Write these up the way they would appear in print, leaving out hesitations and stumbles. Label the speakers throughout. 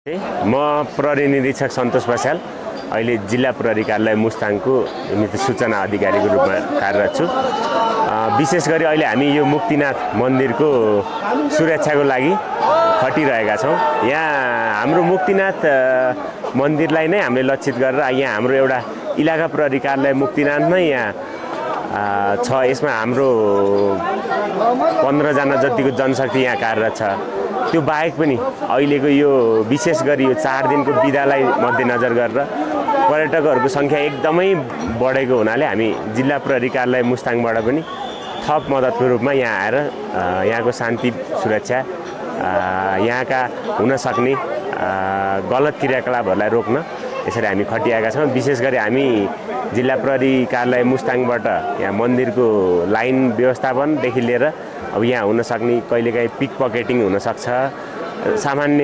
Speaker 1: म प्रहरी निरीक्षक सन्तोष बस्याल अहिले जिल्ला प्रहरी कार्यालय मुस्ताङको सूचना अधिकारीको रूपमा कार्यरत छु। विशेष गरी अहिले हामी यो मुक्तिनाथ मन्दिरको सुरक्षाको लागि खटिरहेका छौँ। यहाँ हाम्रो मुक्तिनाथ मन्दिरलाई नै हामीले लक्षित गरेर यहाँ हाम्रो एउटा इलाका प्रहरी कार्यालय मुक्तिनाथ नै यहाँ छ। यसमा हाम्रो 15 जना जतिको जनशक्ति यहाँ कार्यरत छ। त्यो बाहेक पनि अहिलेको यो विशेष गरी यो 4 दिनको बिदालाई मध्यनजर गरेर पर्यटकहरूको सङ्ख्या एकदमै बढेको हुनाले हामी जिल्ला प्रहरी कार्यालय मुस्ताङबाट पनि थप मद्दतको रूपमा यहाँ आएर यहाँको शान्ति सुरक्षा यहाँका हुन सक्ने गलत क्रियाकलापहरूलाई रोक्न यसरी हामी खटिएका छौँ। विशेष गरी हामी जिल्ला प्रहरी कार्यालय मुस्ताङबाट यहाँ मन्दिरको लाइन व्यवस्थापनदेखि लिएर अब यहाँ हुन सक्ने कहिलेकाहीँ पिक पकेटिङ हुनसक्छ, सामान्य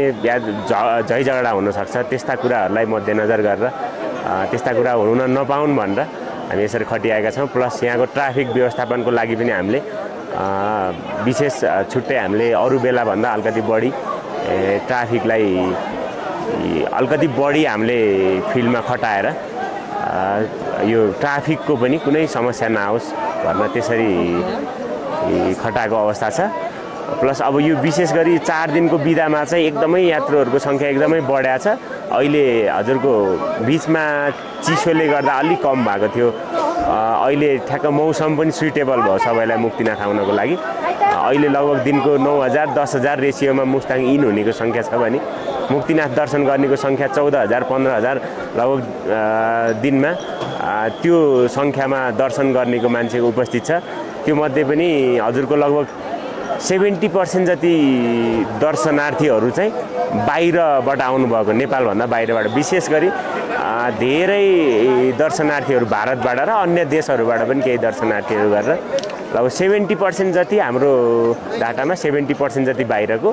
Speaker 1: झै झगडा हुनसक्छ, त्यस्ता कुराहरूलाई मध्यनजर गरेर त्यस्ता कुरा हुन नपाउन् भनेर हामी यसरी खटिएका छौँ। प्लस यहाँको ट्राफिक व्यवस्थापनको लागि पनि हामीले विशेष छुट्टै हामीले अरू बेलाभन्दा अलिकति बढी ट्राफिकलाई अलिकति बढी हामीले फिल्डमा खटाएर यो ट्राफिकको पनि कुनै समस्या नआओस् भनेर त्यसरी खटाएको अवस्था छ। प्लस अब यो विशेष गरी 4 दिनको बिदामा चाहिँ एकदमै यात्रुहरूको सङ्ख्या एकदमै बढेको छ। अहिले हजुरको बिचमा चिसोले गर्दा अलिक कम भएको थियो। अहिले ठ्याक्क मौसम पनि सुइटेबल भयो सबैलाई मुक्तिनाथ आउनको लागि। अहिले लगभग दिनको 9000 10000 रेसियोमा मुस्ताङ इन हुनेको सङ्ख्या छ भने मुक्तिनाथ दर्शन गर्नेको सङ्ख्या 14000 15000 लगभग दिनमा त्यो सङ्ख्यामा दर्शन गर्नेको मान्छेको उपस्थित छ। त्यो मध्ये पनि हजुरको लगभग 70% जति दर्शनार्थीहरू चाहिँ बाहिरबाट आउनुभएको, नेपालभन्दा बाहिरबाट। विशेष गरी धेरै दर्शनार्थीहरू भारतबाट र अन्य देशहरूबाट पनि केही दर्शनार्थीहरू गरेर लगभग 70% जति हाम्रो डाटामा 70% जति बाहिरको,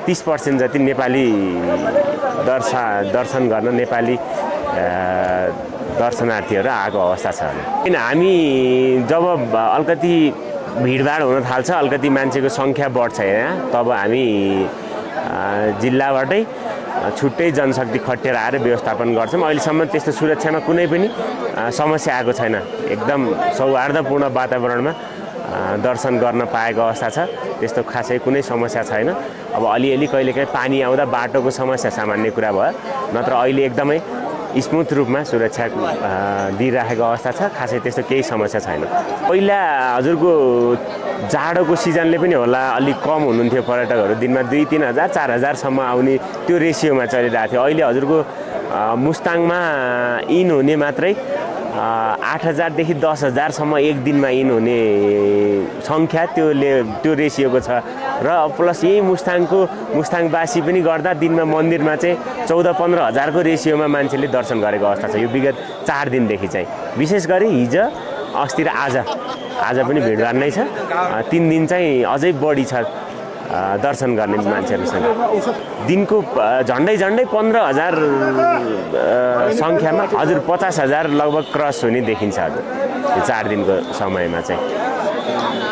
Speaker 1: 30% जति नेपाली दर्शन गर्न नेपाली दर्शनार्थीहरू आएको अवस्था छ। किन हामी जब अलिकति भिडभाड हुन थाल्छ, अलिकति मान्छेको सङ्ख्या बढ्छ यहाँ, तब हामी जिल्लाबाटै छुट्टै जनशक्ति खटेर आएर व्यवस्थापन गर्छौँ। अहिलेसम्म त्यस्तो सुरक्षामा कुनै पनि समस्या आएको छैन। एकदम सौहार्दपूर्ण वातावरणमा दर्शन गर्न पाएको अवस्था छ। त्यस्तो खासै कुनै समस्या छैन। अब अलिअलि कहिलेकाहीँ पानी आउँदा बाटोको समस्या सामान्य कुरा भयो, नत्र अहिले एकदमै स्मुथ रूपमा सुरक्षा दिइराखेको अवस्था छ। खासै त्यस्तो केही समस्या छैन। पहिला हजुरको जाडोको सिजनले पनि होला अलिक कम हुनुहुन्थ्यो पर्यटकहरू, दिनमा 2-3000 4000सम्म आउने त्यो रेसियोमा चलिरहेको थियो। अहिले हजुरको मुस्ताङमा इन हुने मात्रै 8000 देखि 10000सम्म एक दिनमा इन हुने सङ्ख्या त्यो रेसियोको छ। र प्लस यही मुस्ताङवासी पनि गर्दा दिनमा मन्दिरमा चाहिँ 14-15 हजारको रेसियोमा मान्छेले दर्शन गरेको अवस्था छ। यो विगत 4 दिनदेखि चाहिँ विशेष गरी हिजो अस्ति र आज पनि भिडभाड नै छ। 3 दिन चाहिँ अझै बढी छ दर्शन गर्ने मान्छेहरूसँग। दिनको झन्डै 15000 सङ्ख्यामा हजुर 50000 लगभग क्रस हुने देखिन्छ हजुर यो 4 दिनको समयमा चाहिँ।